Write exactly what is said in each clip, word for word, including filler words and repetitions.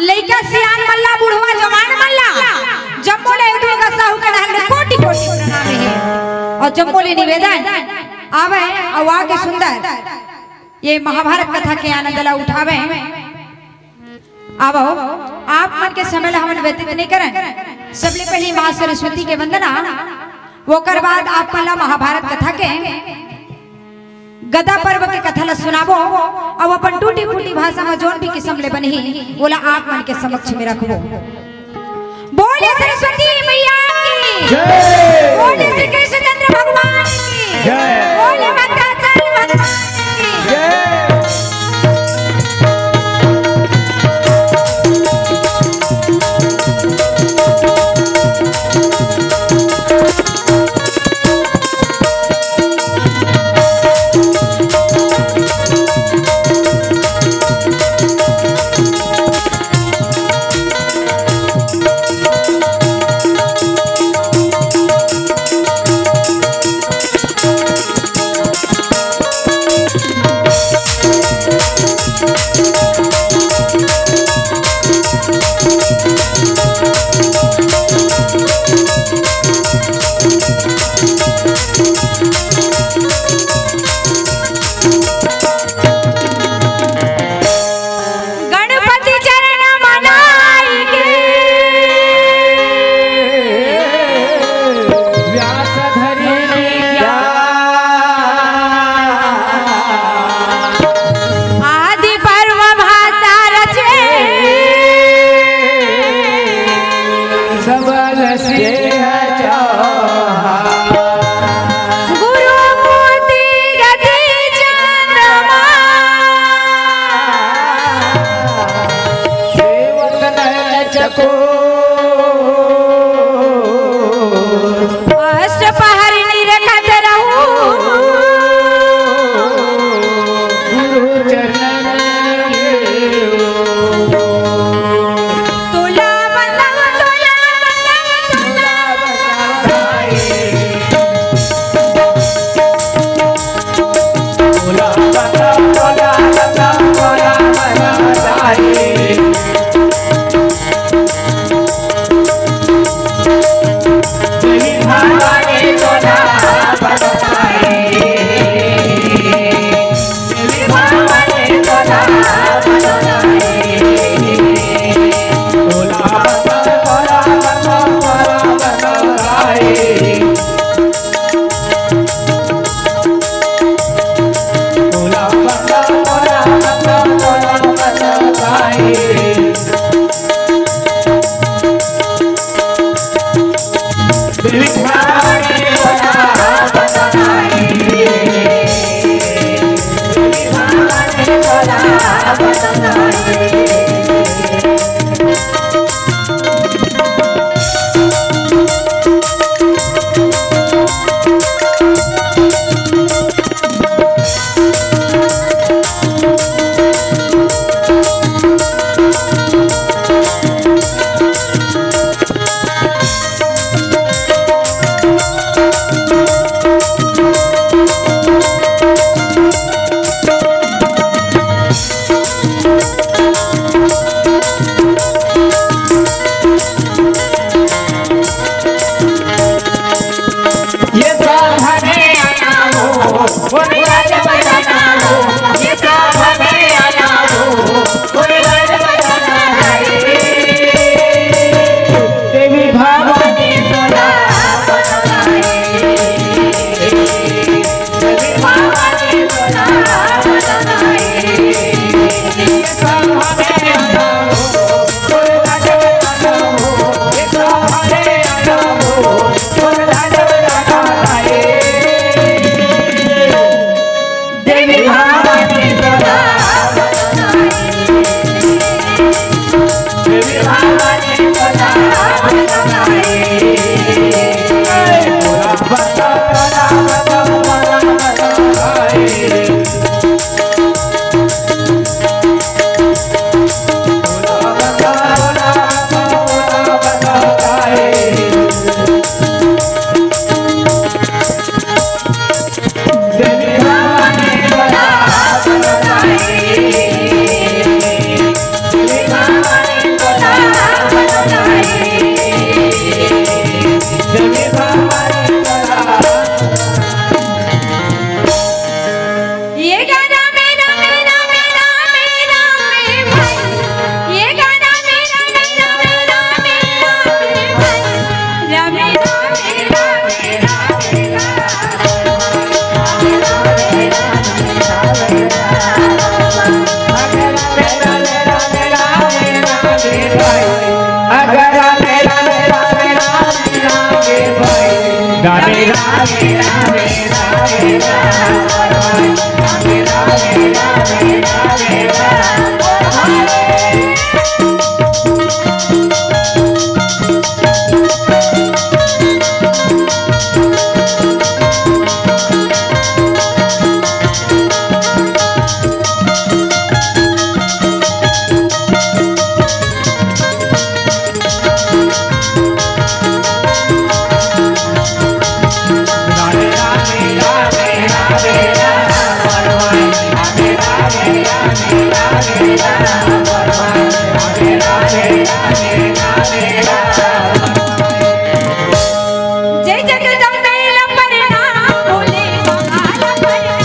लइका सियान मन ला, बुढ़वा जवान मन ला, जम्मो ले दुर्गा साहू के डहर ले कोटि कोटि प्रणाम हे। अउ जम्मो ले निवेदन आवे, अउ आके सुंदर ये महाभारत कथा के आनंद ला उठावे। आवो, आप मन के समय ला हमन व्यतीत नइ करन। सबले पहिली माँ सरस्वती के वंदना, ओकर बाद आप मन ला महाभारत कथा के गदा पर्व के कथा ला सुनाबो, अउ अपन टूटी फूटी भाषा म जोन भी किसम ले बनही, ओला आप मन के समक्ष में रखबो। बोले सरस्वती मैया की जय। बोले श्री कृष्णचंद्र भगवान की जय। बोले भद्राचल भगवान की जय। गणपति चरण मनाई के व्यास धरी विद्या। आदि पर्व भाषा रचे सबल सिंह चौहान। गुरु मूर्ति गति चंद्रमा। सेवक नयन चकोर। अष्ट पहर निरखत रहू। गुरु चरण में। तोला बंधन, तोला बंधन, तोला बंधन। जय जगदम्बे लंबरना, भोले बाबा लंबरना।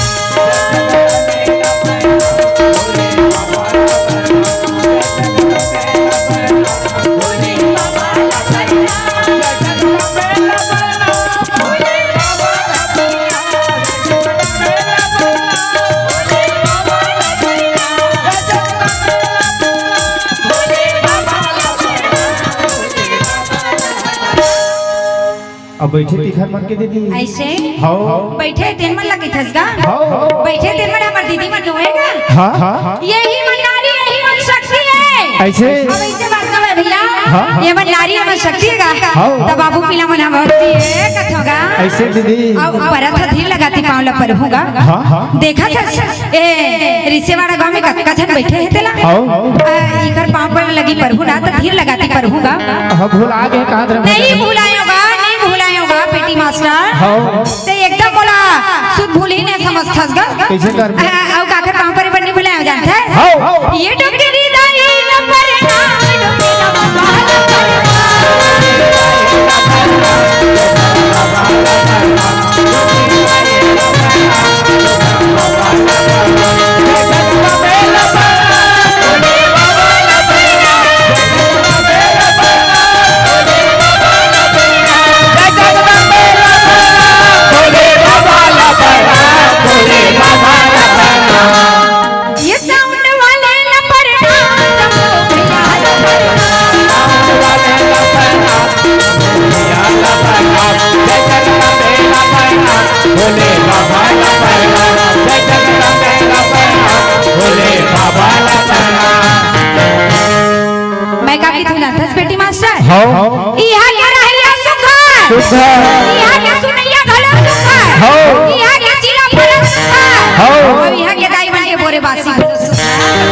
अब बैठे तिखर मन के दीदी। ऐसे? हौ। बैठे तेन मन ला कहिथस गा? हौ। बैठे तेन मन हमर दीदी मन नोहे गा? हाँ, हाँ। यही मन नारी, यही मन शक्ति है। ऐसे? अब ऐसे बात ना है भैया। हाँ, हाँ। ये मन नारी, ये मन शक्ति है गा? हौ। तब बाबू पीला मन हम भक्ति है, कथो गा? ऐसे दीदी। अब परत ह धीर लगाती पाँव ला परहूँ गा। हाँ, हाँ। देखा था ए, रिसेवाड़ा गांव में कतका झन बैठे हे तेला? हौ। आ, इकर पाँव पर लगी परहूँ ना, त धीर लगाती परहूँ गा। हाँ, भुला गे, कहाँ तरफ नहीं भुलायो गा, नहीं भुलायो गा, पेटी मास्टर। हौ। ते एकदम मोला सुध भूलहीन समझथस गा। कैसे कर? आ, अउ काकर पाँव पर बर नहीं भुलायो जानथस? हौ। ये डोकरी दाई नंबर ना, डोकरी नंबर ना। ये sound वाले ला प्रणाम, सबको भैया ला प्रणाम। भोले बाबा ला प्रणाम, जय जगदम्बे ला प्रणाम, भोले बाबा ला प्रणाम। मैं का कहिथँव जानथस पेटी मास्टर? हौ। इहाँ के रहइया सुग्घर। सुग्घर। इहाँ के सुनइया घलो सुग्घर। हौ। इहाँ के चीला फरा सुग्घर। हौ। अउ इहाँ के दाई मन के बोरे बासी घलो सुग्घर।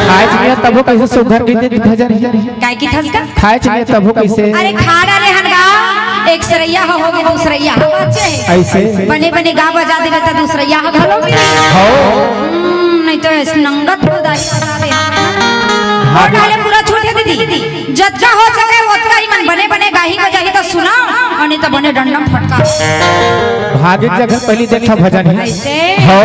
खाए च नइ हे तभो कइसे सुग्घर कहिथे भजन हे। काय कहिथस गा? खाए च नइ हे तभो कइसे? अरे खा डारे हन गा, एक सरइया ह होगे, दूसरइया ह बाचे। अइसे? बने बने गा बजा देबे त दूसरइया ह घलो मिलही। हौ। हम्म, नहीं तो ऐसे नंगत हो दाई बजा दे। हाँ। और डाले पूरा छूट हे दीदी। जतका हो सके ओतका ही मन बने बने गाही बजाही त सुनाव, अउ नहीं त बने डंडम फटका। भागित जगह पहली देखा भजन हे। अइसे? हौ।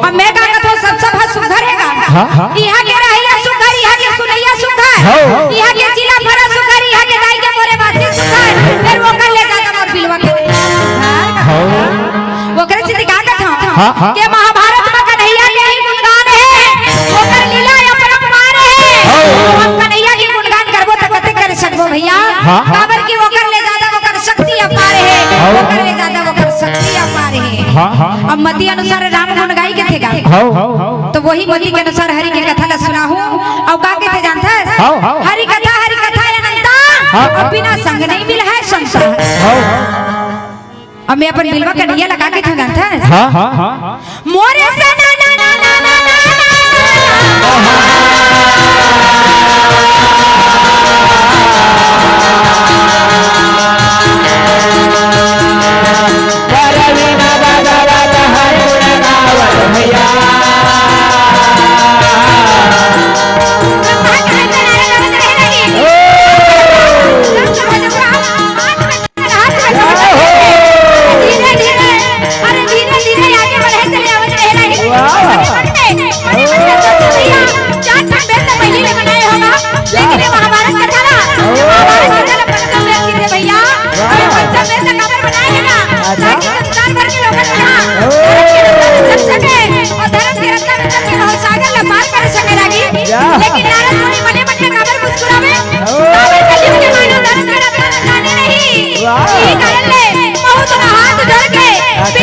अब मैं का कथँव, सब सब ह सुग्घर हे गा। हाँ, हाँ। इहाँ के रहइया सुग्घर, इहाँ के सुनइया सुग्घर। हौ। इहाँ के चीला फरा सुग्घर, इहाँ के दाई के बोरे बासी सुग्घर। फेर ओकर ले जादा मोर बिलवा के। हौ। ओकरे सेती का कथँव? हाँ, हाँ। के महाभारत म कन्हैया के ही गुणगान हे, ओकर लीला अपरंपार हे। हाँ। तो हम कन्हैया के गुणगान करबो त कते कर सकबो भैया? हाँ, हाँ। काबर कि ओकर ले जादा ओकर शक्ति अपार हे, हाँ। ओकर ले जादा ओकर शक्ति अपार हे। हाँ, हाँ। अब मति अनुसार राम गुण गाई के थे गा। हाँ, हाँ। तो वही मति के अनुसार हरि के कथा ला सुनाहूँ। अउ का कहिथे जानथस? हाँ, हाँ। हरि कथा, हरि कथा अनंता, हाँ, अब हाँ। बिना संग नहीं मिलय संता। हाँ। अब मैं अपन बिलवा कन्हैया ला का कहिथँव जानथस? हाँ, हाँ, हाँ। मोरे से ना, ना, ना। धीरे, धीरे, अरे धीरे, धीरे आगे बढ़े चले आवत रहे रही। वाह। मन में, मन में सोच भैया, चार ठन बेर त पहली ले बनाए होगा, लेकिन ये महाभारत कथा ना, ये महाभारत कथा ला पंचम बेर कीजिए भैया। वाह। अरे पंचम बेर त कबर बनाए हे ना, अच्छा। ताकि संसार भर के लोगन मन हा धर्म के रक्षा कर सके और धर्म के रक्षा कर सके, भवसागर ला पार कर सके लागी। या। लेकिन नारद मुनि मने मन में काबर मुस्कुरावे? ओ। काबर कलयुग के मानव धर्म के रक्षा करने नहीं। वाह। यही कारण ले बहुत बड़ा हाथ जोड़ के अच्छा।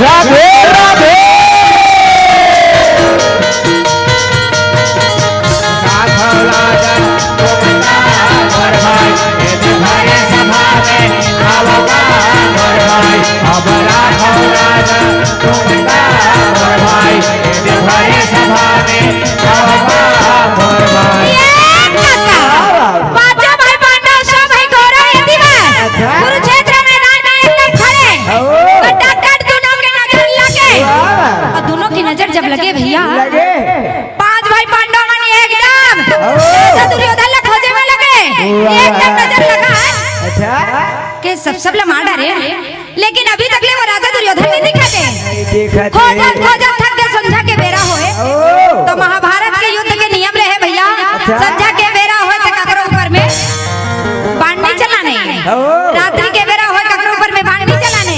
राधे राधे। ये काका, पांचों भाई पांडव, सौ भाई कौरव, एती बर। अच्छा। कुरुक्षेत्र मैदान में एकदम खड़े। ओ। कटाकट दोनों के नजर लगे। वाह। और दोनों की नजर जब लगे भैया, लगे। पांच भाई पांडव मन एकदम ओ। राजा दुर्योधन ला खोजे में लगे। वाह। एकदम नजर लगा। अच्छा। के सब, सब ला मार डारे। लेकिन अभी तक ले वो राजा दुर्योधन नहीं दिखा थे। नहीं दिखा थे। खोजत, खोजत थक गए, संझा के बेरा होए। ओ। तो महाभारत के युद्ध के नियम रहे भैया, अच्छा। संझा के बेरा होए तो ककरो ऊपर में बाण नहीं चलाने। ओ। रात्रि के बेरा होए ककरो ऊपर में बाण नहीं चलाने।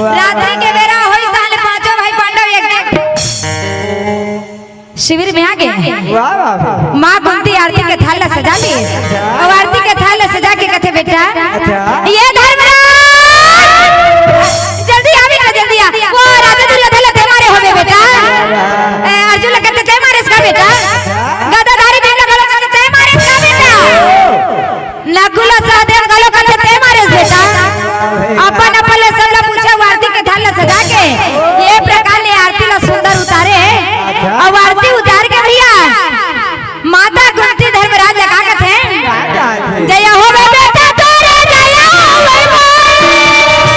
वाह। रात्रि के बेरा होए, ताहले पांचों भाई पांडव एक शिविर में आ गए। वाह, वाह, वाह। माँ कुंती आरती के थाल ला सजा ली। अच्छा। और आरती के थाल ला सजा के कथे, "बेटा, अच्छा। ये धर्मराज, जल्दी आ बेटा, जल्दी आ। वो राजा दुर्योधन ला ते मारे होबे बेटा। वाह, वाह। ए, अर्जुन ला कथे ते मारे इसका बेटा। अच्छा। गदाधारी भीम ला घलो कथे ते मारे इसका बेटा।" नकुल सहदेव घलो कथे ते मारे बेटा। अपन अपन ले सब ला पूछे, आरती के थाल ला सजा के ये प्रकार ले आरती ला सुंदर उतारे। अच्छा। अब आरती उतार के भैया माता कुंती धर्मराज ला का कथे? का कथे? जय हो बे बेटा तोरे, जय हो बे माई।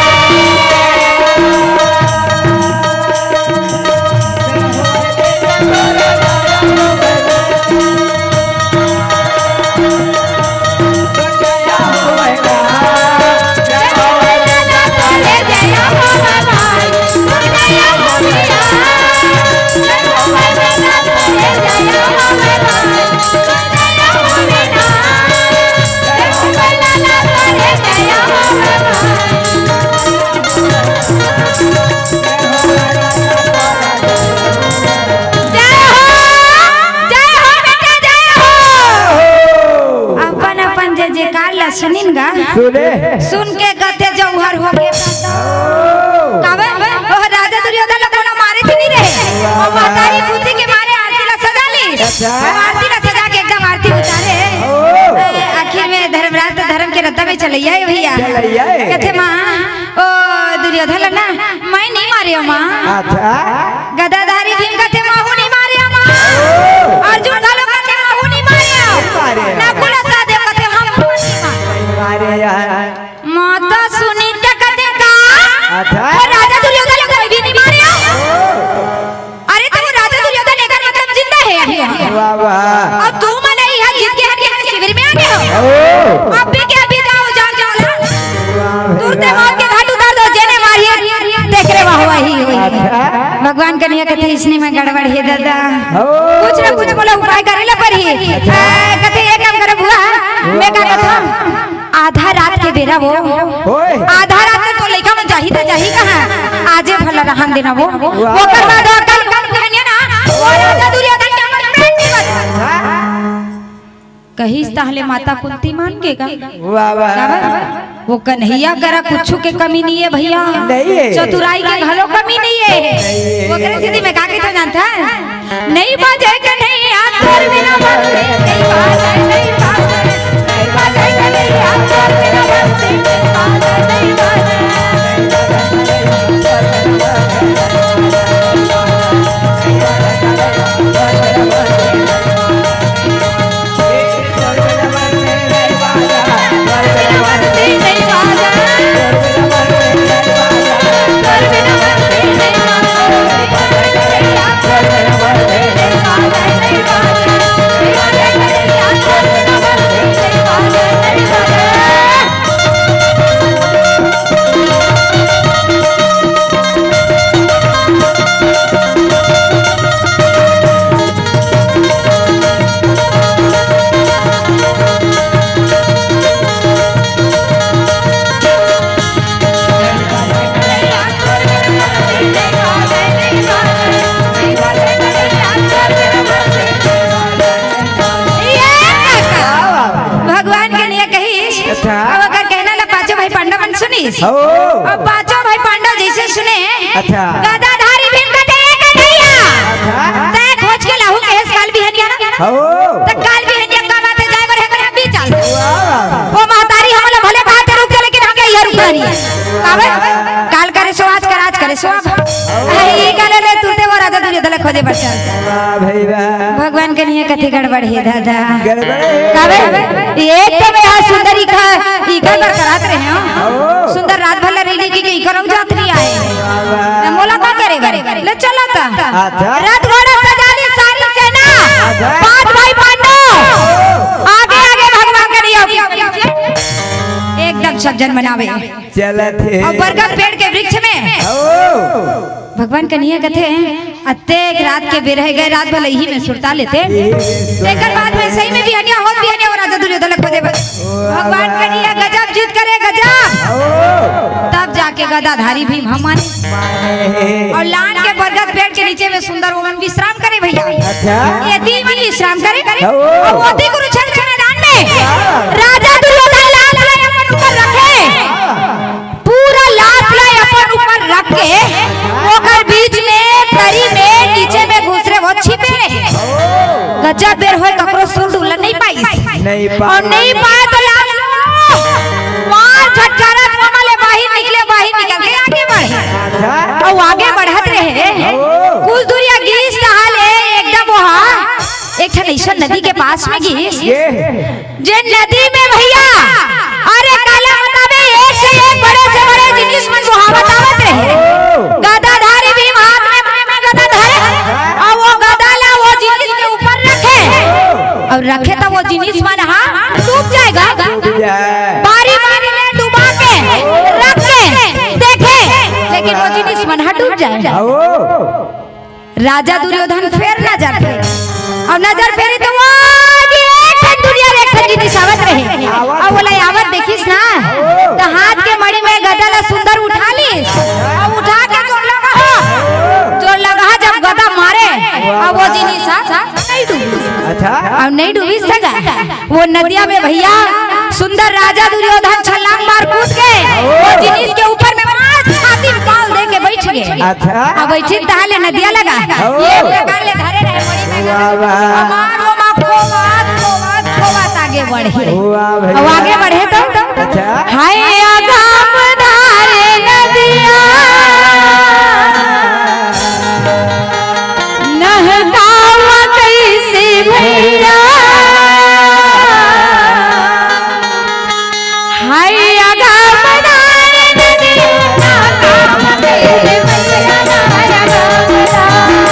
जय हो, जय हो बेटा, जय हो। अपन अपन जय जयकार ला सुनिन गा। सुने। सुन के कथे जौहर हो गे। काबर? ओ राजा दुर्योधन ला कोनो मारे थी नहीं रे। ओ महतारी कुंती के मारे आरती ला सजा ली। अच्छा। ओ आरती ला सजा के एकदम आरती उतारे। ओ। ए, आखिर में धर्मराज तो धर्म के रद्दा में चलैया है भैया। चलैया है। कथे माँ, ओ दुर्योधन ला ना, मैं नहीं मारे हूँ माँ। अच्छा। गदाधारी भीम कथे महू नहीं मारे हूँ माँ। ओ। अर्जुन घलो कथे महू नहीं मारे हूँ। नहीं मारे हूँ। नकुल सहदेव कथे हम नहीं मारे। मारे यार। माता सुनी त कथे का? अच्छा। वो राजा दुर्योधन ला कोई भी नहीं मारे हूँ। ओ। अरे तो वो राजा दुर्योधन एकर मतलब जिंदा है अभी। वाह, वाह। और तू मन यहाँ जीत के हट के हमारे शिविर में आ गए हो। ओ। अभी के अभी जाओ, जाओ, जाओ, जाओ। वाह, दूर से वाह। मौत के घाट उतार दो, जेने मारिए, तेकरे वाह वाही होई। अच्छा। भगवान कन्हैया कथे इसने में गड़बड़ है दादा। ओ। कुछ ना कुछ बोला उपाय करे ला पड़ी। अच्छा। ए, कथे ये काम करे बुआ, मैं का कथा आधा रात के बेरा वो, ओए। आधा रात में तो लइका मन जाही त जाही कहाँ? आजे भला रहन देना वो। वाह। ओकर बाद ओकर कल कल कहनिया ना, वो राजा दुर्योधन के हमर पेट नहीं बचा। हाँ। कहिस ताहले माता कुंती मान के का? वाह, वाह। काबर? वो कन्हैया करा कुछु के कमी नहीं है भैया। नहीं है। चतुराई के घलो कमी नहीं है। नहीं है। ओकरे सेती मैं का कहिथों जानथस? नहीं बाजे कन्हैया तोर बिना बंसी, नहीं बाजे, नहीं बाजे, नहीं बाजे कन्हैया तोर बिना बंसी, नहीं बाजे, नहीं बाजे। अच्छा। अब ओकर कहना ला पांचों भाई पांडव मन सुनिस। हो। अब पांचों भाई पांडव जैसे सुने, अच्छा। गदाधारी भीम कथे, "ए कन्हैया, अच्छा। तैं खोज के लाहू कहेस काल बिहनिया ना?" हो। त काल बिहनिया का बात हे, जाय बर हे, करे अभी चल। वाह, वाह। वो महतारी हमला भले बात हे, रुक जा, लेकिन हमके इहाँ रुकना नहीं हे। काबर? काल करे सो आज कर, आज करे सो अब। अरे, ये काले ले तुरते वो राजा दुर्योधन ला खोजे बर चल। वाह भाई वाह। भगवान कन्हैया कथे गड़बड़ हे दादा। गड़बड़ हे। काबर? एक तो मैं हा सुंदर इखर, इखर बर करात रहे हो। हो। सुंदर रात भर ला रही लेके इखर अउ जात नहीं आए। वाह, वाह। मोला का करे बर? ले चलो त। अच्छा। रथ घोड़ा सजा ली सारी सेना। अच्छा। पांच भाई पांडव। आगे आगे भगवान कन्हैया। एकदम सब झन मनावे। चलत हे। अउ बरगद पेड़ के वृक्ष में हो। भगवान कन्हैया कथे, "अतेक रात के बेर हे, गए रात भर इही में सुरता लेते।" इही में सुरता तेकर बाद में सही में बिहनिया होत बिहनिया वो राजा दुर्योधन ला खोजे बर। ओ, भगवान वाह। कन्हैया गजब जिद करे, गजब। ओ। तब जाके गदाधारी भीम ह माने। माने। अउ लान के बरगद पेड़ के नीचे में सुंदर ओमन विश्राम करे भैया। अच्छा। ये तीन मन विश्राम करे। ओ। अउ ओती कुरुक्षेत्र के मैदान में वाह। राजा दुर्योधन लात ला अपन ऊपर रखे। पूरा लात ला अपन ऊपर रख के ओकर बीच में तरी में नीचे में घुसरे वो छिपे रहे। गजब बेर होय, ककरो सुन डुलन नहीं पाइस। नहीं पाए। अउ नहीं पाए त लात ला मार झटकारा, कोमा ले बाहिर निकले, बाहिर निकल के आगे बढ़े। अच्छा। अउ आगे बढ़त रहे। ओ। कुछ दूरिया गीस तहाँ ले एकदम वो हा एक ठन अइसन नदी के पास में गीस। ये। जे नदी में भैया, अरे काला बताबे, एक से एक बड़े से बड़े जिनिस मन बोहावत आवत रहे। ओ। गदाधारी भीम हाथ में, में, में गदा धरे, अउ वो गदा ला वो जिनिस के ऊपर रखे, अउ रखे त वो जिनिस मन हा डूब जाय गा। डूब जाय। बारी बारी ले डुबा के रख के देखे, लेकिन वो जिनिस मन हा डूब जाय। ओ। राजा दुर्योधन फेर नजर फेरे, अउ नजर फेरे त वो जी एक ठन दुनिया में एक ठन जिनिस आवत रहे। आवत। अउ ओला आवत देखिस ना, त हाथ के मड़ी में गदा ला सुंदर उठा लिस, अउ उठा के जोर लगा हो, जोर लगा जब गदा मारे, अउ वो जिनिस हा नहीं डूबिस। अच्छा। अउ नहीं डूबिस सगा। वो नदिया में भैया सुंदर राजा दुर्योधन छलांग मार कूद के वो जिनिस के ऊपर में मार छाती में पाल दे के बैठ गए। अच्छा। अब बैठी तहाँ ले नदिया लगा। ओ। ये प्रकार ले धरे रहे मड़ी में। वाह, वाह। हमार वो माँ खोवत, खोवत, खोवत आगे बढ़े। वाह भैया। अब आगे बढ़े तो? अच्छा। हाय अगम धारे नदिया। नहकावा कइसे भैया। हाय अगम धारे नदिया, नहकावा कइसे भैया, हाय अगम धारे।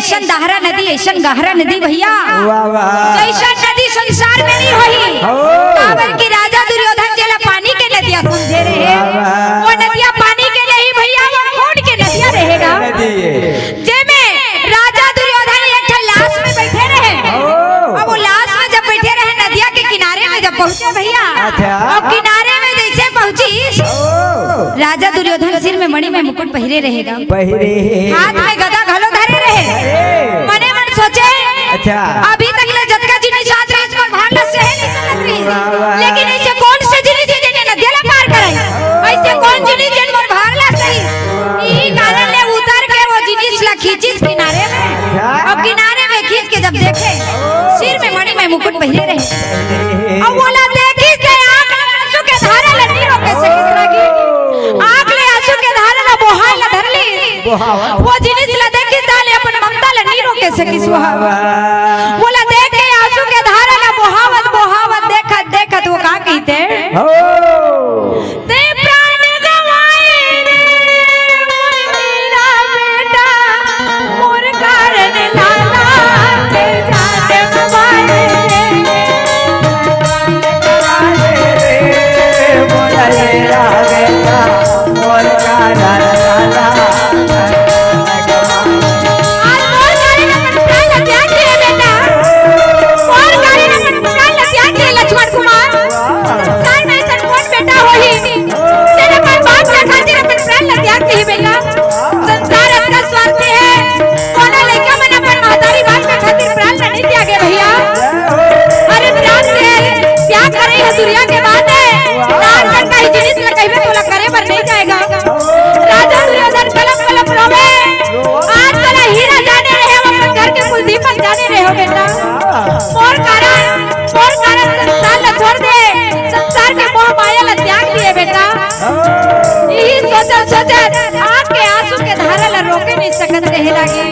अइसन दहरा नदी, अइसन गहरा नदी भइया, वाह, वाह। जइसन नदी संसार में नइ होही। हो। काबर कि राजा दुर्योधन जेला पानी के नदिया समझे रहे, वाह, वाह। वो नदिया पानी के नहीं भइया, वो खून के नदिया रहेगा। नदी हे। जेमे राजा दुर्योधन एक ठन लाश में बइठे रहे। हो। अब वो लाश में जब बइठे रहे, नदिया के किनारे में जब पहुंचे भइया, अच्छा। अउ किनारे में जइसे पहुंचिस, हो। राजा दुर्योधन सिर में मणिमय मुकुट पहिरे रहेगा। पहिरे हे। हाथ में गदा घलो धरे रहे। अरे। मने मन सोचे, अच्छा। अभी तक ले जतका जिनिस आत रहिस, मोर भार ला सहे नइ सकत रहिस। वाह, वाह। लेकिन अइसे कोन से जिनिस हे जेने नदिया ला पार करे? अइसे कोन जिनिस जेन मोर भार ला सही? इही कारण ले उतर के वो जिनिस ला खींचिस किनारे में। अच्छा। अउ किनारे में खींच के जब देखे, सिर में मणिमय मुकुट पहिरे रहे। अउ वोला देखिस ते आंख ले आंसू के धारा ला नइ रोके सकिस रागी। आंख ले आंसू के धारा ला बोहाय ला धर लिस। बोहावत। वो जिनिस ला देखिस ताले अपन ममता ला नइ रोके सकिस वो। वाह, वाह। वोला देख के आंसू के धारा ला बोहावत, बोहावत, देखत, देखत वो का कहिथे? हो। ते प्राण गंवाए रे मोर मीरा बेटा, मोर कारण लाला के जान गंवाए रे। मोर मीरा बेटा, मोर कारण लाला। आज मोर कारण अपन प्राण ला त्याग दे बेटा, मोर कारण अपन प्राण ला त्याग दे लक्ष्मण कुमार। संसार में अइसन कोन बेटा होही, जेन अपन बाप के खातिर अपन प्राण ला त्याग देही भइया। संसार अतका स्वार्थी हे, कोनो लइका मन अपन महतारी बाप के खातिर प्राण ला नइ त्यागे भइया। अरे प्राण के त्याग करे ह दुरिहा के बात हे, नान कन का ही जिनिस ला कहिबे तोला करे बर नइ जाय गा। राजा दुर्योधन कलप कलप रोवे, आज तोला हीरा जाने रहे हो, अपन घर के कुल दीपक जाने रहे हो बेटा। मोर कारण, मोर कारण संसार ला छोड़ दे, संसार के मोह माया ला त्याग दिए बेटा। इही सोचत सोचत आंख के आंसू के धारा ला रोके नइ सकत रहे रागी।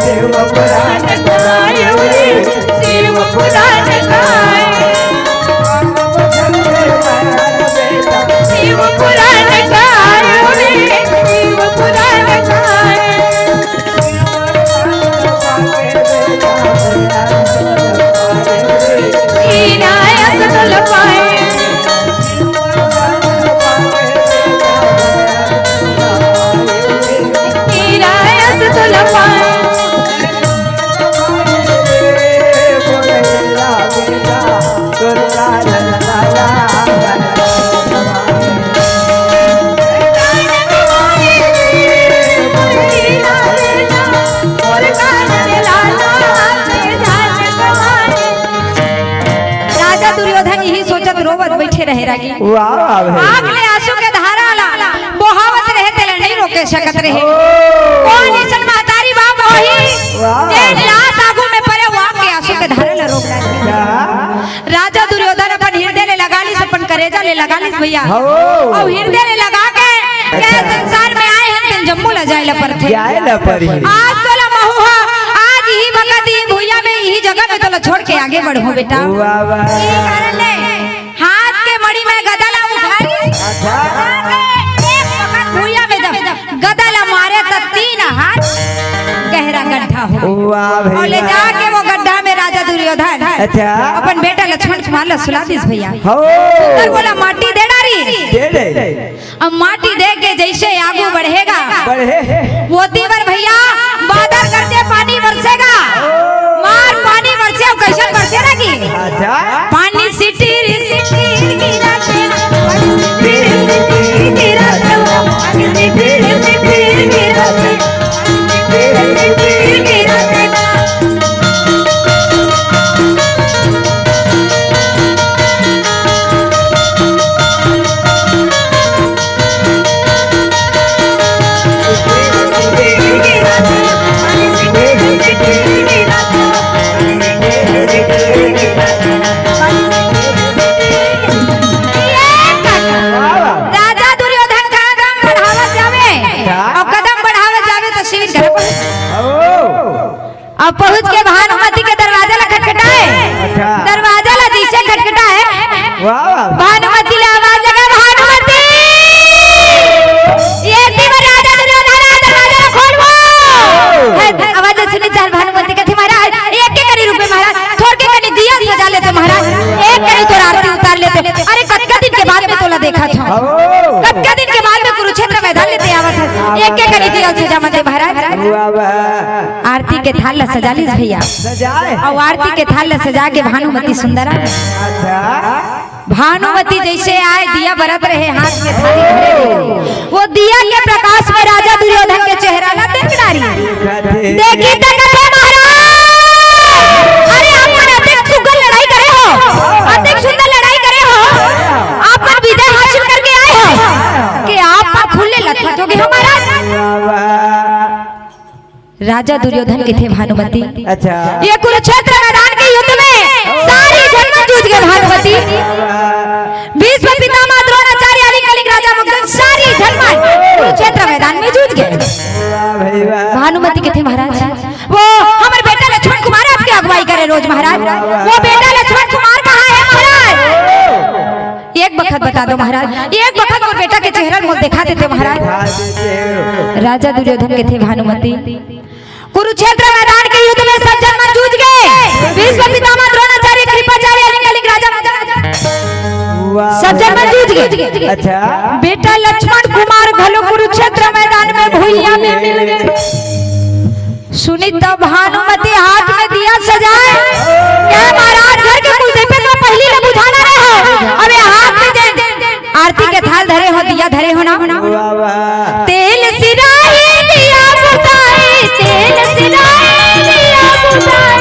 शिव पुराण गायो रे, शिव पुराण गायो। शिव पुराण गायो रे, शिव पुराण गायो। हीरा अस दुलह पाए। हीरा अस दुलह पाए। राजा दुर्योधन इही सोचत रोवत बइठे रहे रागी। वाह, वाह भाई। आंख ले आंसू के धारा ला बोहावत रहे, तेला नइ रोके सकत रहे। ओ। कोन अइसन महतारी बाप होही, वाह। जे लाश आगू में परे, वो आंख के आंसू के धारा ला रोक डारे। क्या? राजा दुर्योधन अपन हिरदे ले लगा लिस, अपन करेजा ले लगा लिस भइया। हो। अउ हिरदे ले लगा के, अच्छा। संसार में आए हन, तेन जम्मो ला जाए ला परथे। जाए ला परही। आज तोला महूं हा, आज इही बखत इही भुइयां में, इही जगह में तोला छोड़ के आगे बढ़हूं बेटा। वाह, वाह। इही कारण ले हाथ के मणिमय गदा ला उठारी। अच्छा। एक बखत भुइयां में जब गदा ला मारे त तीन हाथ गहरा गड्ढा हो। वाह भैया। अउ ले जाके वो गड्ढा में राजा दुर्योधन, अच्छा। अपन बेटा लक्ष्मण कुमार ला सुला दिस भइया। हो। सुंदर बोला माटी दे डारी। दे दे। अब माटी दे के जइसे आगू बढ़ेगा, बढ़े। ओती बर भइया बादर गरजे पानी बरसेगा। मार पानी बरसे, अउ कइसन बरसे रागी? अच्छा। पानी सिटिर सिटिर गिरत हे, सिटिर सिटिर गिरत हे, सिटिर सिटिर गिरत हे। पहुंच के भानुमति के दरवाजा ला खटखटाए। अच्छा। दरवाजा ला जइसे खटखटाए, वाह, वाह। भानुमति ला आवाज लगा, "भानुमति, ये तीवर राजा दुर्योधन आए, दरवाजा ला खोलवो।" हे, आवाज सुनी त भानुमति कथे, "महाराज, एक के कनी रुकबे महाराज, थोर के कनी दिया सजा लेते महाराज, एक कनी तोर आरती उतार लेते। अरे कतका दिन के बाद में तोला देखत हंव, कतका दिन के बाद में कुरुक्षेत्र मैदान ले ते आवत हस, एक के कनी दिया सजा मत दे महाराज।" वाह, वाह। आरती के थाल ला सजा लिस भइया। सजाए। अउ आरती के थाल ला सजा के भानुमति सुंदर आ। अच्छा। भानुमति जइसे आए, दिया बरत रहे, हाथ में थाली धरे रहे। वो दिया के प्रकाश में राजा दुर्योधन के चेहरा ला देख डारी। देखी त कथे, "महाराज, अरे आप मन अतेक सुघर लड़ाई करे हो, अतेक सुंदर लड़ाई करे हो, आप मन विजय हासिल करके आए हो, कि आप मन खुल्ले लथपथ हो गे हो महाराज।" वाह, वाह। राजा दुर्योधन कथे, "भानुमति, अच्छा। ये कुरुक्षेत्र मैदान के युद्ध में सारी झन मन जूझ गे भानुमति। भीष्म पितामह, द्रोणाचार्य, अली कलिंग राजा मुग्धन, सारी झन मन कुरुक्षेत्र मैदान में जूझ गे।" वाह भाई वाह। भानुमति कथे, "महाराज, वो हमर बेटा लक्ष्मण कुमार आपके अगुवाई करे रोज महाराज। वो बेटा लक्ष्मण कुमार कहाँ है महाराज? एक बखत बता दो महाराज, एक बखत मोर बेटा के चेहरा मोल दिखा देते महाराज।" राजा दुर्योधन कथे, "भानुमति, कुरुक्षेत्र मैदान के युद्ध में सब झन मन जूझ गे। भीष्म पितामह, द्रोणाचार्य, कृपाचार्य, अली कलिंग राजा, वाह। सब झन मन जूझ गे। अच्छा। बेटा लक्ष्मण कुमार घलो कुरुक्षेत्र मैदान में भुइयां में मिल गे।" सुनी त भानुमति हाथ में दिया सजाए, "क्या महाराज घर के कुलदीपे तो पहिली ले बुझाना रहे हो, अबे हाथ में दे।" आरती के थाल धरे हो, दिया धरे हो ना। वाह, वाह। तेल सिराए दिया बुताए, तेल सिराए दिया बुताए।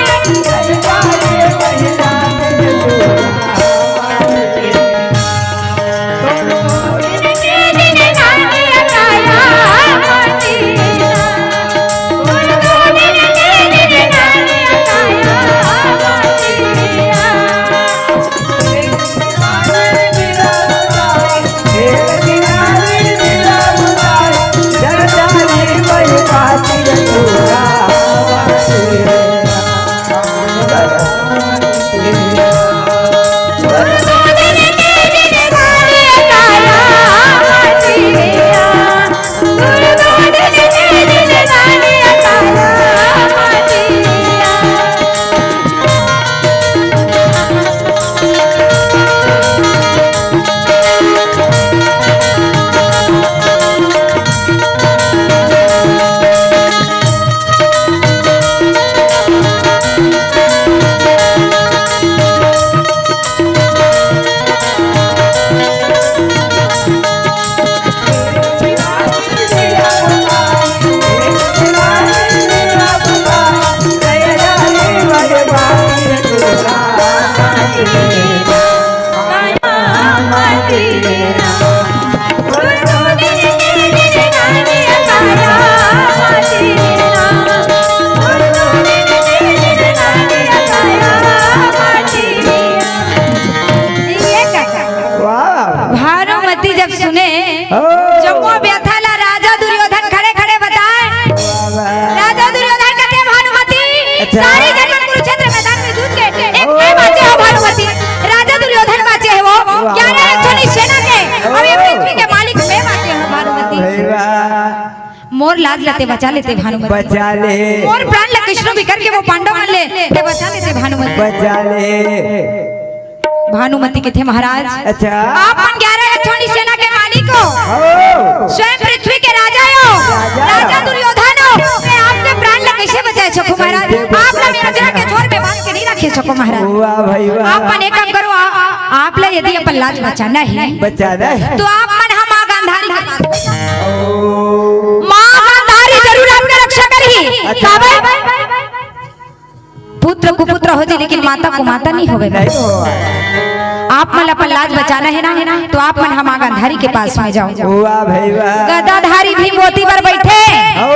वाह। भानुमति जब सुने, ओ। जम्मो व्यथा ला राजा दुर्योधन खड़े खड़े बताए। वाह, वाह। राजा दुर्योधन कथे, "भानुमति, अच्छा। सारी झन मन कुरुक्षेत्र मैदान में जूझ गे, एक ओ। मैं बाँचे हों भानुमति।" राजा दुर्योधन बाँचे हे वो, वाह, ग्यारह वाह। एक ठन सेना के, अउ ये ओ। पृथ्वी के मालिक मैं बाँचे हों भानुमति। वाह, वाह। मोर लाज ला ते बचा ले ते भानुमति। बचा ले। मोर प्राण ला कइसनो भी करके वो पांडव मन ले ते बचा ले ते भानुमति। बचा ले। भानुमति कथे, "महाराज, अच्छा। आप मन ग्यारह लक्षणी सेना के मालिक हो। हो। स्वयं पृथ्वी के राजा हो। राजा। राजा दुर्योधन हो। मैं आपके प्राण ला कइसे बचाए सकूं महाराज? आप ला मैं अजरा के झोर में बांध के नहीं रखे सकूं महाराज। वाह भाई वाह। आप मन एक काम करो, आ, आ, आप ला यदि अपन लाज बचाना हे, बचाना हे। तो आप मन हा माँ गांधारी के पास। ओ। माँ गांधारी जरूर आपके रक्षा करही। अच्छा। काबर? पुत्र कुपुत्र हो जाए, लेकिन माता कुमाता नहीं होवे। नहीं हो। आप मन अपन लाज बचाना हे ना, तो आप मन हा माँ गांधारी के पास में जाओ। वाह भाई वाह। गदाधारी भीम ओती बर बैठे। ओ।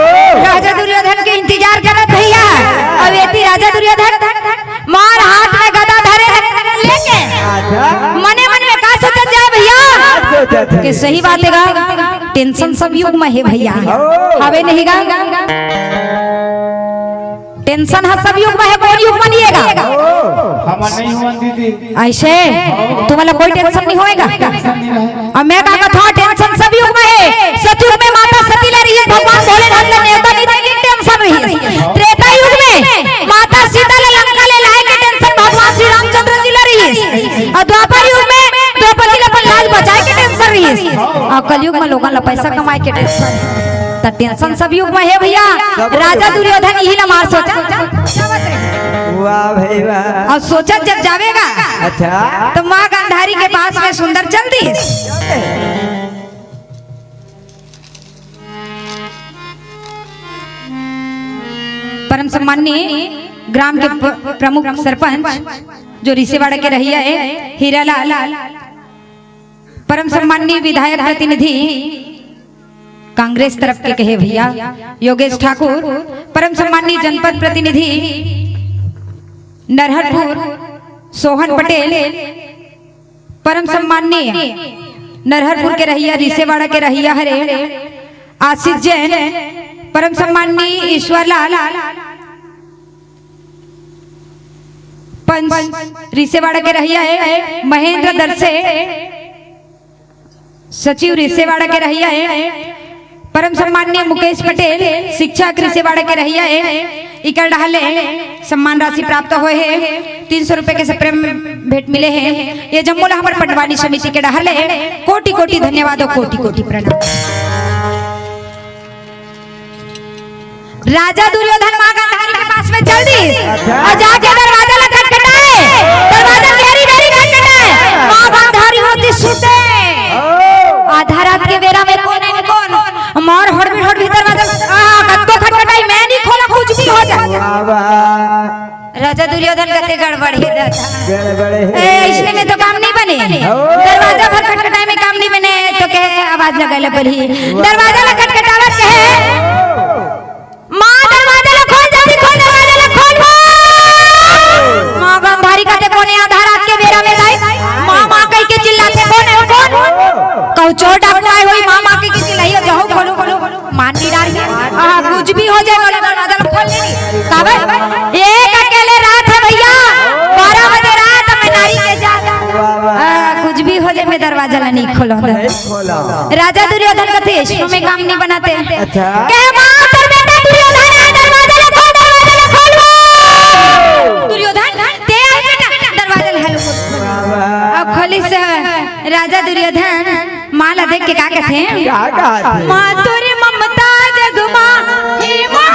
राजा दुर्योधन के इंतजार करत भैया। अब एती राजा दुर्योधन मार हाथ में गदा धरे हे, लेके अच्छा। मने मन में का सोचत जाए भैया? अच्छा, अच्छा, अच्छा। कि सही बात हे गा, tension सब युग में हे भैया। ओ। हवे नहीं गा? टेंशन ह सब युग में हे, कोन युग में नइ हे गा? हमर नहीं हुआ दीदी। ऐसे तुम्हारा कोई टेंशन नहीं होएगा। टेंशन नहीं रहे। अब मैं का कथा, टेंशन सब युग में हे। सतयुग में माता सती ला रहिस, भगवान भोलेनाथ ला नेवता नइ दे के टेंशन रहिस। त्रेता युग में माता सीता ला लंका ले लाए के टेंशन भगवान श्री रामचंद्र जी ला रहिस। अउ द्वापर युग में द्रौपदी ला अपन लाज बचाए के टेंशन रहिस। अउ कलयुग में लोगन ला पैसा कमाए के टेंशन। त टेंशन सब युग में हे भैया। राजा दुर्योधन इही ला मार सोचा। वाह भाई वाह। अउ सोचत जब जावे गा, अच्छा। त माँ गांधारी के पास में सुंदर चल दिस। परम सम्माननीय ग्राम के प-, प्रमुख सरपंच जो रिसेवाड़ा के रहइया हे, हीरालाल, परम सम्माननीय विधायक प्रतिनिधि कांग्रेस तरफ के कहे भैया योगेश ठाकुर, परम सम्माननीय जनपद प्रतिनिधि नरहरपुर सोहन पटेल, परम सम्माननीय नरहरपुर के रहइया, रिसेवाड़ा के रहइया हरे आशीष जैन, परम सम्माननीय ईश्वरलाल पंच रिसेवाड़ा के रहइया हे, महेंद्र दरसे सचिव रिसेवाड़ा के रहइया हे, परम सम्माननीय मुकेश पटेल शिक्षक रिसेवाड़ा के रहइया हे, इकर डहर ले सम्मान राशि प्राप्त होए हे, तीन सौ रुपए के सप्रेम भेंट मिले हे। ये जम्मो ला हमर पंडवानी समिति के डहर ले कोटि कोटि धन्यवाद अउ कोटि कोटि प्रणाम। राजा दुर्योधन माँ गांधारी के पास में चल दिस। अच्छा। अउ जाके दरवाजा ला खटखटाए। दरवाजा घेरी घेरी खटखटाए। माँ गांधारी होतिस सुते। ओ। आधा रात के बेरा में कोन हे कोन? मार हड़बी हड़बी दरवाजा। आ, कतको खटखटाई, मैं नइ खोलंव, कुछ भी हो जाए। वाह, वाह। राजा दुर्योधन कथे गड़बड़ हे दादा। गड़बड़ हे। ए, अइसने में तो काम नइ बने। ओ। दरवाजा भर खटखटाए में काम नइ बने, त कहे आवाज लगाए ला पड़ही। दरवाजा ला खटखटावत कहे, माँ, दरवाजा ला खोल, जल्दी खोल, दरवाजा ला खोल, माँ। माँ गांधारी कथे, कोन ए आधा रात के बेरा में दाई? माँ, माँ कहिके चिल्लाथे, कोन हे, कोन? कहूँ चोर डाकू आए होही, माँ, माँ कहिके चिल्लाही, जाहूँ, खोलो, खोलो, खोलो। माँ नइ डारही। आहा, कुछ भी हो जाए, बोले, दरवाजा ला खोल ले। काबर? एक अकेले रात हे भैया, बारह बजे रात में नारी के जात। वाह, वाह। आ, कुछ भी हो जाए, मैं दरवाजा ला नइ खोलंव। खोला। राजा दुर्योधन कथे, "अइसनो में काम नइ बनथे।" अच्छा। कहे, "माँ, तोर बेटा दुर्योधन हे, दरवाजा ला खोल, दरवाजा ला खोल।" दुर्योधन, ते आए बेटा, दरवाजा ला खोल। वाह, वाह। अब खोलिस राजा दुर्योधन, माँ ला देख के का कथे? का कथे? माँ तोरे ममता जग माँ, हे माँ।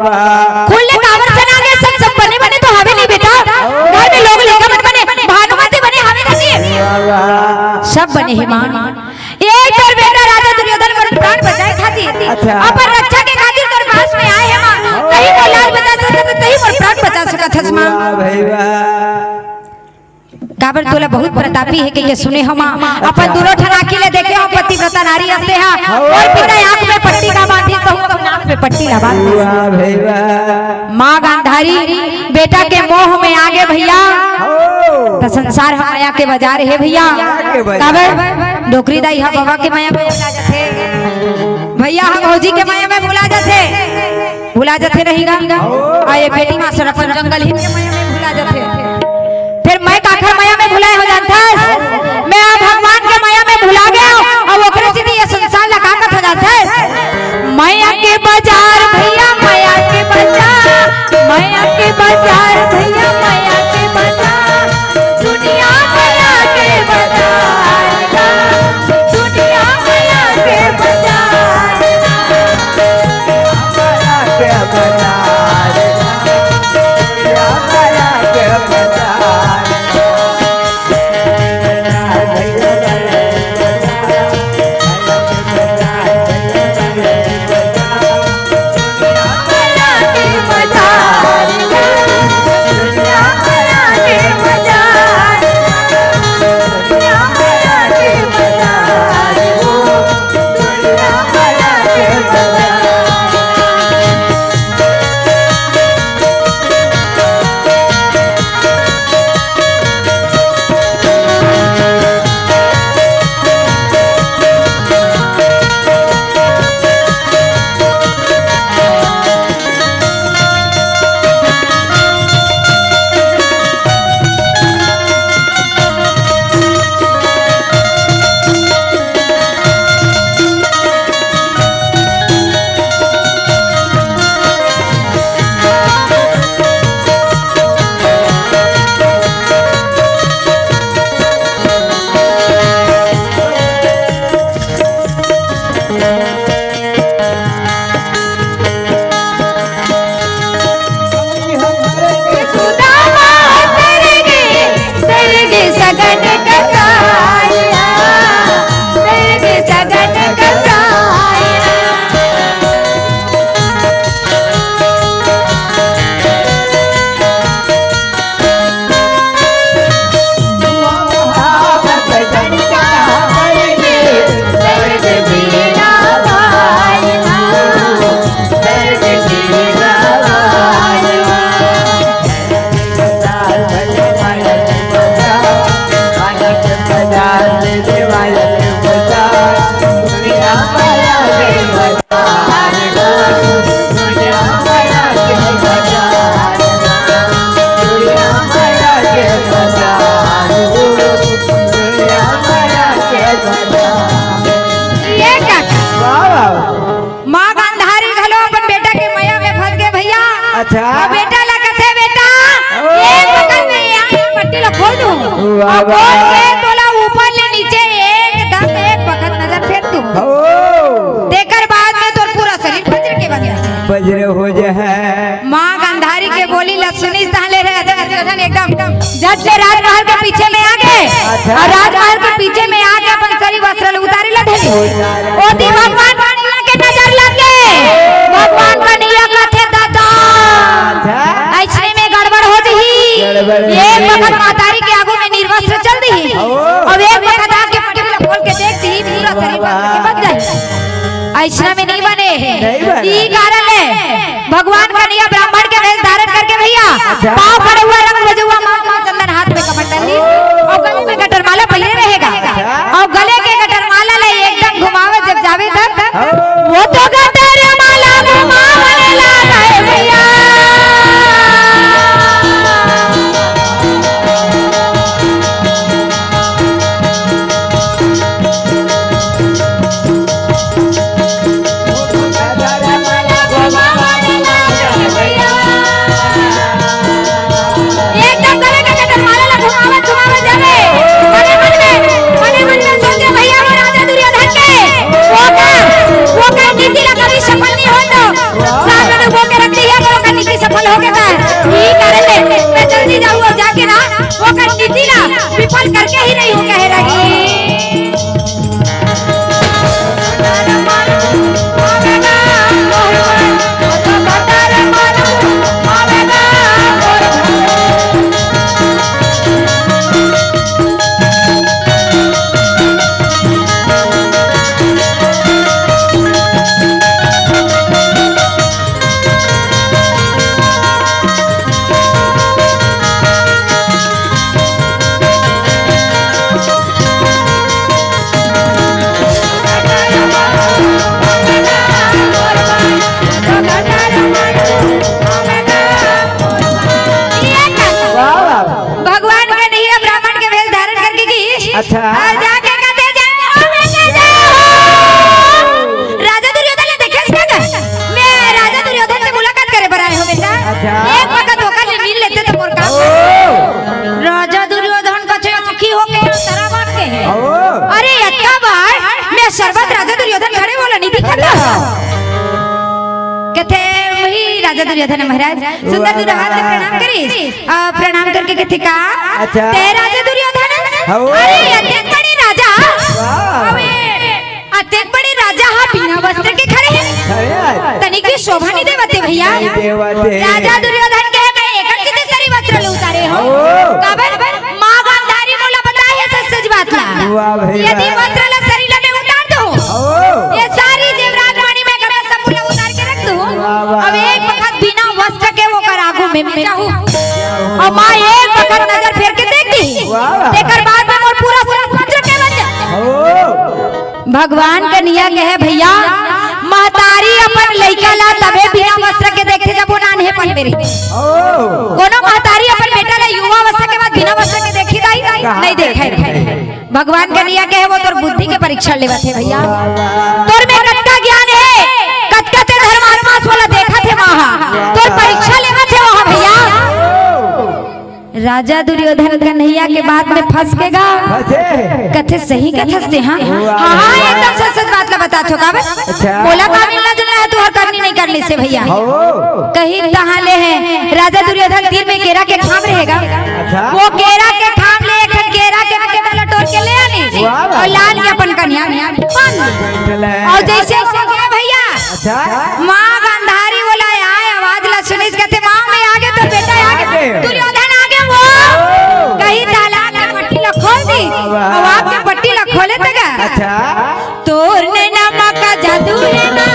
खुल्ले काबर सना गे, सब, सब बने बने तो हवे नहीं बेटा। घर में लोग लइका मन बने, भानुमति बने हवे नहीं। सब बने हे माँ। एक तोर बेटा राजा दुर्योधन मोर प्राण बचाए खातिर, अच्छा। अपन रक्षा के खातिर तोर पास में आए हे माँ। तहीं मोर लाज बचा सकत, तहीं मोर प्राण बचा सकत हस माँ। वाह भाई वाह। काबर तोला बहुत प्रतापी हे कहिके सुने हँव माँ। अपन दूनों ठन आँखी ले देखे हँव, पतिव्रता नारी अस तें हा। मोर पिता आँख में पट्टी का बांधिस, तहूँ अपन आँख में पट्टी ला बांध। वाह भाई वाह। माँ गांधारी बेटा के मोह में आगे भैया। हो। त संसार ह माया के बाजार हे भैया। माया के बाजार। काबर डोकरी दाई ह बाबा के माया में भुला जाथे, भैया ह भौजी के माया में भुला जाथे। भुला जाथे नहीं गा। ओ। आ ये बेटी मास्टर अपन जंगल ही के माया में भुला जाथे। फिर मैं काखर माया में भुलाए हँव जानथस? मैं आप भगवान के माया में भुला गे हँव, अउ ओकरे सेती ये संसार ला का कथे जानथस? माया के बाजार भैया, माया के बाजार, माया के बाजार भैया, माया के बाजार। दुनिया माया के बाजार, दुनिया माया के बाजार। ये का? वाह, वाह। माँ गांधारी घलो अपन बेटा के मया में फंस गे भैया। अच्छा। अउ बेटा ला कथे, "बेटा, ओ। एक बखत में यहाँ के पट्टी ला खोल दूँ। वाह, अउ खोल वाह। के तोला ऊपर ले नीचे एकदम एक बखत नजर फेर दूँ। ओ। तेकर बाद में तोर पूरा शरीर वज्र के बन जाए।" वज्र हो जाए। माँ गांधारी के बोली ला सुनिस तहले रे राजा दुर्योधन एकदम झट ले राजमहल के पीछे में आ गे। अच्छा। अउ राजमहल के पीछे में आके अपन शरीर वस्त्र ल उतारे ला धरे। ओती भगवान कन्हैया के नजर लग गे। भगवान कन्हैया कथे, "दादा, अच्छा। अइसने में गड़बड़ हो जही।" गड़बड़ हो एक जही। बखत महतारी के आगू में निर्वस्त्र चल दिही। ओ। अउ एक बखत आके पटरी ला खोल के देख दिही, पूरा शरीर वस्त्र के बन जाही। अइसना में नहीं बने हे। नहीं बने। ई कारण ले भगवान कन्हैया ब्राह्मण के वेश धारण करके भैया, अच्छा। पाँव पड़े हुआ रंग बजे हुआ मांग में चंदन, हाथ में कमंडली अउ गले में गटरमाला पहिरे रहेगा। अच्छा। अउ गले के गटरमाला ला एकदम घुमावे जब जावे तब, हाँ। वो तो गटरमाला घुमावे लागे भैया। एकदम गले के गटरमाला ला घुमावत, घुमावत जावे। मने मन में, मने मन में सोचे भैया वो राजा दुर्योधन के, ओकर, ओकर नीति ला कभी सफल विफल होके ता, ई कारण ले मैं जल्दी जाहूं अउ जाके ना ओकर नीति ला विफल करके ही रहिहूं, कहे रही। वाह, वाह। भगवान कन्हैया ब्राह्मण के भेष धारण करके की अच्छा। अउ जाके कहथे, "जय हो बेटा, जय हो।" राजा दुर्योधन ला देखेस का? मैं राजा दुर्योधन से मुलाकात करे बर आए हों बेटा। अच्छा। एक बखत ओकर ले मिल लेते त मोर काम। ओ। राजा दुर्योधन कथे, "आँखी होके अंतरा बांट के हे।" ओ। अरे, अतका बार मैं सरबस राजा दुर्योधन खड़े हों, ओला नइ दिखत हे। कथे, "वही राजा दुर्योधन महाराज।" सुंदर दूनो हाथ ले प्रणाम करिस। अ, प्रणाम करके कथे का? अच्छा। "तैं राजा दुर्योधन हस?" हव। अरे, अतेक बड़े राजा। वाह। अबे, अतेक बड़े राजा ह बिना वस्त्र के खड़े हे। अरे यार। तनिक भी शोभा नइ देवत हे भइया। नइ देवत हे। राजा दुर्योधन कहे, "मैं एकर सेती सरी वस्त्र ल उतारे हों।" हव। काबर? माँ गांधारी मोला बताए हे सच सच बात ला। वाह भइया। यदि वस्त्र ला सरी ला मैं उतार दूं, हव। ये सारी जेवरात मणि मैं गमे सब मोला उतार के रख दूं। वाह, वाह। अब एक बखत बिना वस्त्र के ओकर आगू में मैं जाहूं। अउ माँ एक बखत नजर फेर के देख दिही। वाह। तेकर बाद में मोर पूरा शरीर वस्त्र के बन जाए। ओ। भगवान कन्हैया कहे, "भइया, महतारी अपन लइका ला तभे बिना वस्त्र के देखथे, जब वो नान्हेपन में रही।" ओ। कोनो महतारी अपन बेटा ला युवा अवस्था के बाद बिना वस्त्र के देखही दाई? कहाँ नइ देखे। देखे? भगवान कन्हैया कहे, "वो तोर बुद्धि के परीक्षा लेवत हे भइया। तोर में कतका ज्ञान हे, कतका तैं धर्मात्मा अस ओला देखत हे वहाँ। तोर परीक्षा लेवत हे वहाँ भइया।" राजा दुर्योधन कन्हैया के बात में फंस के गा। फंसे। कथे, "सही कथस तैं, हाँ?" वाह, "हाँ, हाँ, वाह। एकदम सच सच बात ला बतात हों।" "काबर?" अच्छा। "मोला का मिलना जुलना हे तुंहर करनी नइ करनी से भइया?" हव। कही तहाँ ले हे, राजा दुर्योधन तीर में केरा के खाम रहे गा। अच्छा। वो केरा के खाम ले एक ठन केरा के पत्ता ला टोर के ले आनिस। वाह, वाह। अउ लान के अपन कनिहा में बांध दिस। चले। अउ जइसे वो गय भइया, अच्छा। माँ गांधारी बोला, आए, आवाज ला सुनिस, कथे, "माँ, मैं आगे, तोर बेटा आगे।" आगे। दुर्योधन आगे वो। ओ। कही ताला के पट्टी ला खोल दिस। वाह। अउ आँख के पट्टी ला खोले त गा। अच्छा। तोर नैना मा का जादू हे ना।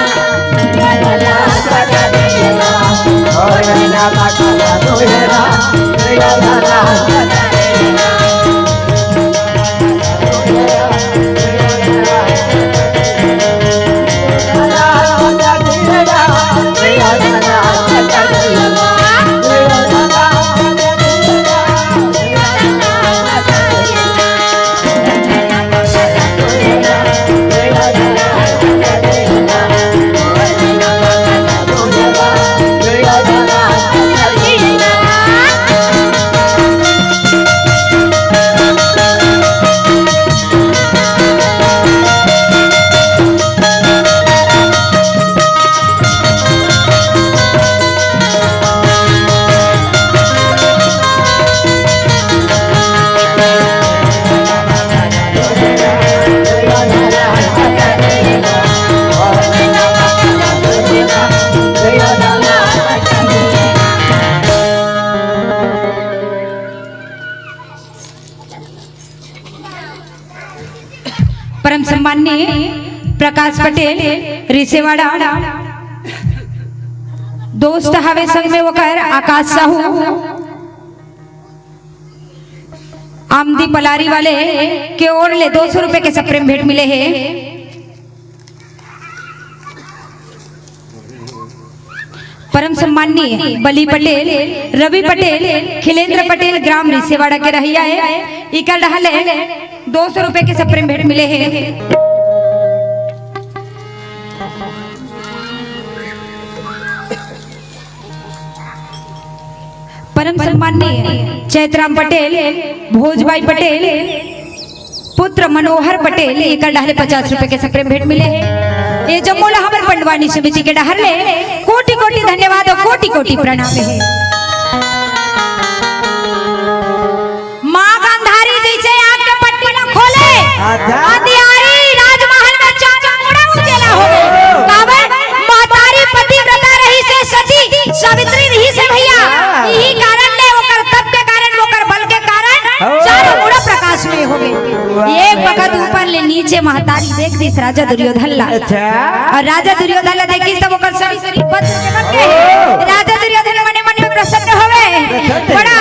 परम सम्माननीय प्रकाश पटेल, रिसेवाड़ा, दोस्त हवे संग में ओकर आकाश साहू, आमदी पलारी वाले के ओर ले दो सौ रुपए के सप्रेम भेंट मिले हे। परम सम्माननीय बली पटेल, रवि पटेल, खिलेंद्र पटेल, ग्राम रिसेवाड़ा के रहइया हे। इकर डहर ले दो सौ रुपए के सप्रेम भेंट मिले हे। परम सम्माननीय चैतराम पटेल, भोजबाई पटेल, पुत्र मनोहर पटेल, इकर डहर ले पचास रुपए के सप्रेम भेंट मिले हे। ये जम्मो ला हमर पंडवानी समिति के डहर ले कोटि कोटि धन्यवाद अउ कोटि कोटि प्रणाम हे। माँ गांधारी जइसे आग के पट्टी ला खोले, अच्छा। अंधियारी राजमहल में चांद मुड़ा उजेला हो गे। काबर? महतारी पतिव्रता रहिसे, सती सावित्री रहिसे भैया। हाँ। इही कारण ले, ओकर तप के कारण, ओकर बल के कारण हाँ। चारों मुड़ा प्रकाश में हो गे। वाह। एक बखत ऊपर ले नीचे महतारी देख दिस राजा दुर्योधन ला। अच्छा। अउ राजा दुर्योधन ला देखिस तब ओकर शरीर शरीर वज्र के बन गे। ओ। राजा दुर्योधन मने मन में प्रसन्न होवे। प्रसन्न। बड़ा,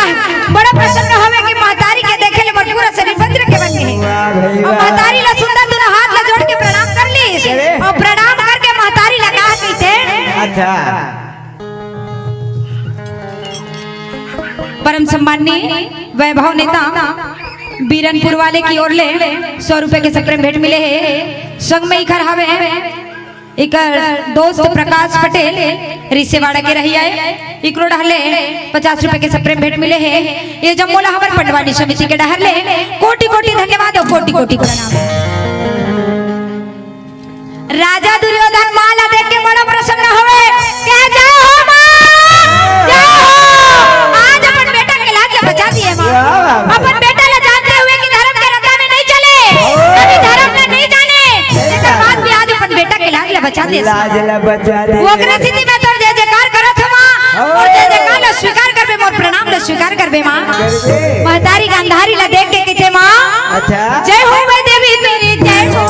बड़ा प्रसन्न होवे कि महतारी के देखे ले मोर पूरा शरीर वज्र के बन गे। वाह भाई अउ वाह। महतारी ला सुंदर दुनो हाथ ला जोड़ के प्रणाम कर लिस। अरे। अउ प्रणाम करके महतारी ला कहा कहिथे। अच्छा। परम सम्माननीय वैभव नेता बीरनपुर वाले की ओर ले सौ रुपए के सप्रेम भेंट मिले हे। संग में इखर हवे इकर दोस्त प्रकाश पटेल रिसेवाड़ा के रहिया हे, इकरो डहर ले पचास रुपए के सप्रेम भेंट मिले हे। ये जम्मो ला हमर पंडवानी समिति के डहर ले कोटि कोटि धन्यवाद अउ कोटि कोटि प्रणाम। राजा दुर्योधन माँ ला देख के बड़ा प्रसन्न होवे। कहे, "जय हो माँ, जय हो।" आज अपन बेटा के लाज ला बचा दिए माँ। वाह, वाह, वाह। अपन बेटा ला जानते हुए कि धर्म के रद्दा में नहीं चले, कभी धर्म ला नहीं जाने, एकर बाद भी आज अपन बेटा के लाज ला बचा दे। लाज ला बचा दे। ओकरे सेती मैं तोर जय जयकार करत हूँ माँ, हाँ। अउ जय जयकार ला स्वीकार करबे, मोर प्रणाम ला स्वीकार करबे माँ। करबे। महतारी गांधारी ला देख के कहिथे माँ, अच्छा। जय हो वैदेवी तेरी, जय हो।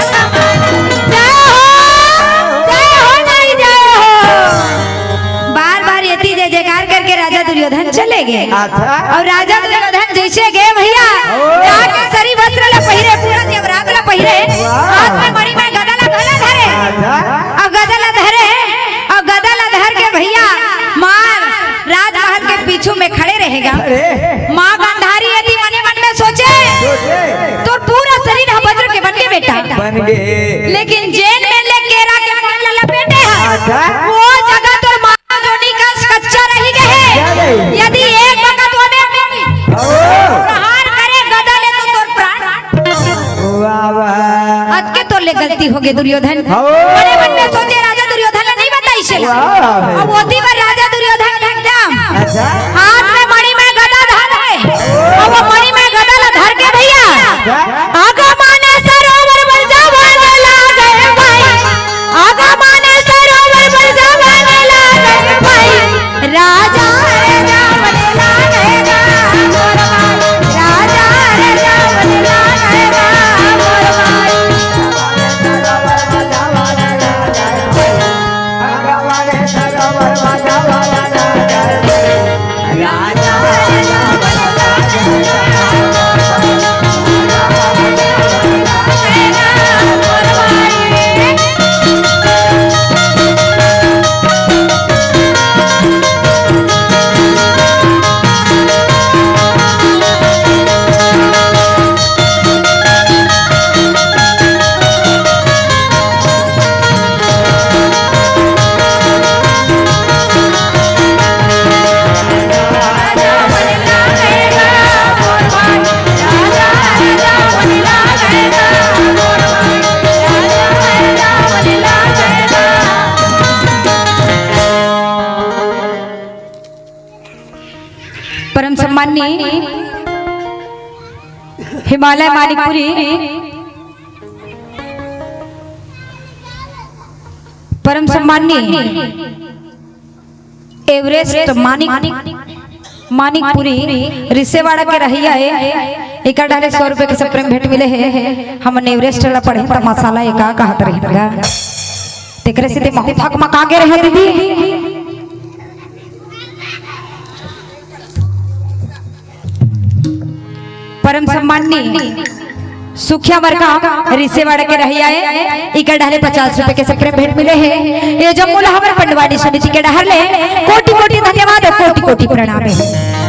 जय हो, जय हो, नहीं जय हो। बार बार एती जय जयकार करके राजा दुर्योधन चले गे। अच्छा। अउ राजा दुर्योधन जइसे गे भैया, ओ। जाके सरी वस्त्र ला पहिरे, पूरा जेवरात ला पहिरे, वाह। हाथ में मणिमय गदा ला धरे। अच्छा। अउ गदा ला धरे, अउ गदा ला धर के भैया मार राजमहल के पीछू में खड़े रहे गा। अरे। माँ गांधारी एती मने मन में सोचे, सोचे। तोर पूरा शरीर ह वज्र के बन गे बेटा। बन गे। लेकिन जेन मेर ले केरा के पान ला लपेटे हे, अच्छा। वो जगह तोर मानव जोनी कस कच्चा रहि गे हे। क्या रही? यदि एक बखत वो में ओ। प्रहार करे गदा ले तो तोर प्राण। वाह, वाह। अतके तोर ले गलती हो गे दुर्योधन। हो। मने मन में सोचे राजा दुर्योधन ला नहीं बताइस हे। वाह, वाह। अब ओती बर राजा दुर्योधन एकदम अच्छा। हाथ में मणिमय गदा धर हे। अब वो मणिमय गदा ला धर के भैया अच्छा। आगा माने सरोवर बन जावन लागे भाई। आगा माने सरोवर बन जावन लागे भाई। राजा रे जावन लागे गा मोर भाई। राजा रे जावन लागे गा मोर भाई। परम सम्माननीय हिमालय मानिकपुरी परम सम्माननीय एवरेस्ट मानिक, मानिकपुरी रिसेवाड़ा के रहइया हे, एकर डाले सौ रुपए के सप्रेम भेंट मिले हे। हमन एवरेस्ट ला पढ़े त मसाला ए का कहत रहिन गा, तेकरे से ते महू थकमका गे रहे दीदी। परम सम्माननीय सुखिया मरका रिसेवाड़ा के रहइया हे, इकर डाले पचास रुपए के सप्रेम भेंट मिले हे। ये जम्मो ला हमर पंडवानी समिति के डहर ले कोटि कोटि धन्यवाद अउ कोटि कोटि प्रणाम हे।